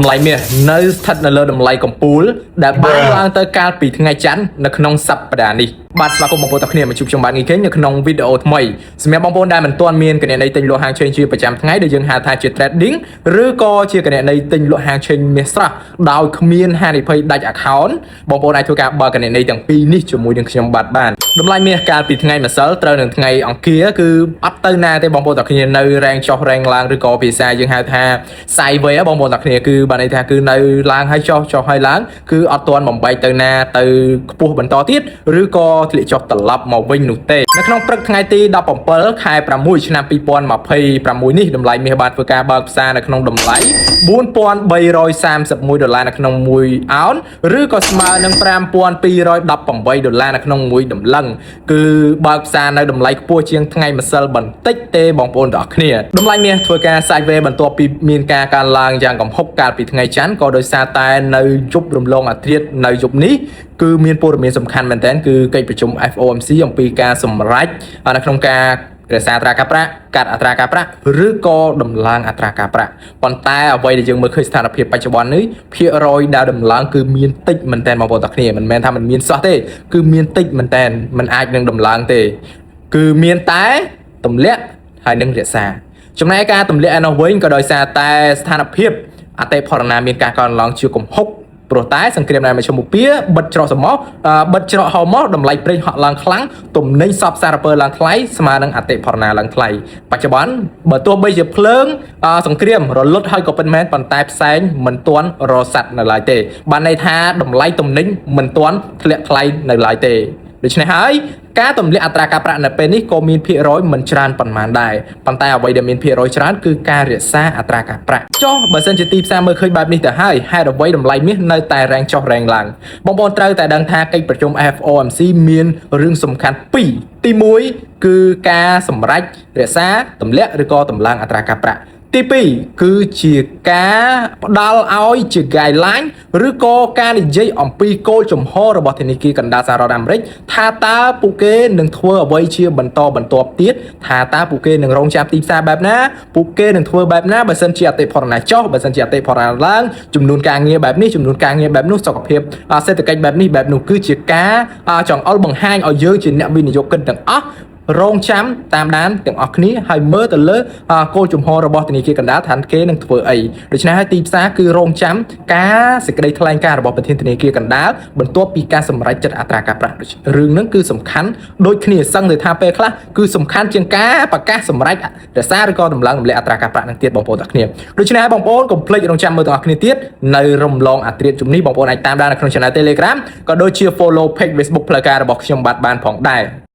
តម្លៃមាសនៅស្ថិតនៅលើតម្លៃកំពូលដែលបានឡើងទៅកាលពីថ្ងៃច័ន្ទនៅក្នុងសប្តាហ៍នេះបាទស្វាគមន៍បងប្អូនទាំងគ្នាមកជួបខ្ញុំបាទងីខេងនៅក្នុងវីដេអូថ្មីសម្រាប់បងប្អូនដែលមិនទាន់មានគណនីទិញលក់ហាងឆេងជាប្រចាំថ្ងៃដែលយើងហៅថាជា trading ឬក៏ជាគណនីទិញលក់ហាងឆេងមាសស្រស់ដោយគ្មានហានិភ័យដាច់ account បងប្អូនអាចធ្វើការបើកគណនីទាំងពីរនេះជាមួយនឹងខ្ញុំបាទបានតម្លៃមាសកាលពីថ្ងៃម្សិលត្រូវនឹងថ្ងៃអង្គារគឺអត់ទៅណាទេបងប្អូនទាំងគ្នានៅរែងចុះរែងឡើងឬក៏ភាសាយើងហៅថា sideways បងប្អូនទាំងគ្នាគឺបានន័យថាគឺនៅឡើងហើយចុះចុះហើយឡើងគឺអត់ទាន់បំបែកទៅណាទៅខ្ពស់បន្តទៀតឬក៏ធ្លាក់ចុះត្រឡប់មកវិញនោះទេនៅក្នុងព្រឹកថ្ងៃទី17ខែ6ឆ្នាំ2026នេះតម្លៃមាសបានធ្វើការបើកផ្សារនៅក្នុងតម្លៃ4331ដុល្លារនៅក្នុង1អោនឬក៏ស្មើនឹង5218ដុល្លារនៅក្នុងមួយតម្លឹងគឺបើកផ្សារនៅតម្លៃខ្ពស់ជាងថ្ងៃម្សិលបន្តិចទេបងប្អូនទាំងអស់គ្នាតម្លៃមាសធ្វើការ sideways បន្ទាប់ពីមានការកើនឡើងយ៉ាងគំហុកកាលពីថ្ងៃច័ន្ទក៏ដោយសារតែនៅយប់រំលងអាធ្រាត្រនៅយប់នេះគឺមានព័ត៌មានសំខាន់មែនទែនគឺកិច្ចប្រជុំ FOMC អំពីការសម្រេចនៅក្នុងការរក្សាអត្រាការប្រាក់កាត់អត្រាការប្រាក់ឬក៏ដំឡើងអត្រាការប្រាក់ប៉ុន្តែអ្វីដែលយើងមើលឃើញស្ថានភាពបច្ចុប្បន្ននេះភាគរយដែលដំឡើងគឺមានតិចមែនទែនបងប្អូនទាំងគ្នាមិនមែនថាមិនមានសោះទេគឺមានតិចមែនទែនមិនអាចនឹងដំឡើងទេគឺមានតែទម្លាក់ហើយនឹងរក្សាចំណែកការទម្លាក់ឯនោះវិញក៏ដោយសារតែស្ថានភាពអតិផរណាមានការកើនឡើងជាគំហុកព្រោះតែសង្គ្រាមនៅមជ្ឈមពៀបិទច្រកសមុទ្របិទច្រកហោមកតម្លៃប្រេងហក់ឡើងខ្លាំងទំនិញសពសារពើឡើងថ្លៃស្មើនឹងអតិផរណាឡើងថ្លៃបច្ចុប្បន្នបើទោះបីជាភ្លើងសង្គ្រាមរលត់ហើយក៏ពិតមែនប៉ុន្តែផ្សែងមិនទាន់រសាត់នៅឡើយទេបានន័យថាតម្លៃទំនិញមិនទាន់ធ្លាក់ថ្លៃនៅឡើយទេដូច្នេះហើយការទម្លាក់អត្រាការប្រាក់នៅពេលនេះក៏មានភាគរយមិនច្រើនប៉ុន្មានដែរប៉ុន្តែអ្វីដែលមានភាគរយច្រើនគឺការរក្សាអត្រាការប្រាក់ចុះបើសិនជាទីផ្សារមើលឃើញបែបនេះទៅហើយហេតុអ្វីតម្លៃមាសនៅតែរែងចុះរែងឡើងបងប្អូនត្រូវតែដឹងថាកិច្ចប្រជុំ FOMC មានរឿងសំខាន់ពីរទី1គឺការសម្រេចរក្សាទម្លាក់ឬក៏តម្លើងអត្រាការប្រាក់ទី2គឺជាការផ្ដល់ឲ្យជា guideline ឬក៏ការនិយាយអំពីគោលជំហររបស់ធនាគារកណ្ដាលសហរដ្ឋអាមេរិកថាតើពួកគេនឹងធ្វើអ្វីជាបន្តបន្ទាប់ទៀតថាតើពួកគេនឹងរងចាំទីផ្សារបែបណាពួកគេនឹងធ្វើបែបណាបើសិនជាអតិផរណាចុះបើសិនជាអតិផរណាឡើងចំនួនការងារបែបនេះចំនួនការងារបែបនោះសុខភាពសេដ្ឋកិច្ចបែបនេះបែបនោះគឺជាការចង្អុលបង្ហាញឲ្យយើងជាអ្នកវិនិយោគិនទាំងអស់រងចាំតាមដានទាំងអស់គ្នាហើយមើលទៅលើគោលជំហររបស់ធនាគារកណ្ដាលថាគេនឹងធ្វើអីដូច្នេះហើយទីផ្សារគឺរងចាំការសេចក្តីថ្លែងការណ៍របស់ប្រធានធនាគារកណ្ដាលបន្ទាប់ពីការសម្រេចចិត្តអត្រាការប្រាក់ដូចរឿងហ្នឹងគឺសំខាន់ដូចគ្នាសឹងទៅថាពេលខ្លះគឺសំខាន់ជាងការប្រកាសសម្រេចរក្សាឬក៏ដំឡើងទម្លាក់អត្រាការប្រាក់នឹងទៀតបងប្អូនទាំងគ្នាដូច្នេះហើយបងប្អូនកុំភ្លេចរងចាំមើលទាំងអស់គ្នាទៀតនៅរំលងអាត្រៀតជំនេះបងប្អូនអាចតាមដាននៅក្នុង Channel Telegram ក៏ដូចជា follow page Facebook ផ្លូវការរបស់ខ្ញុំបាទបានផងដែរ។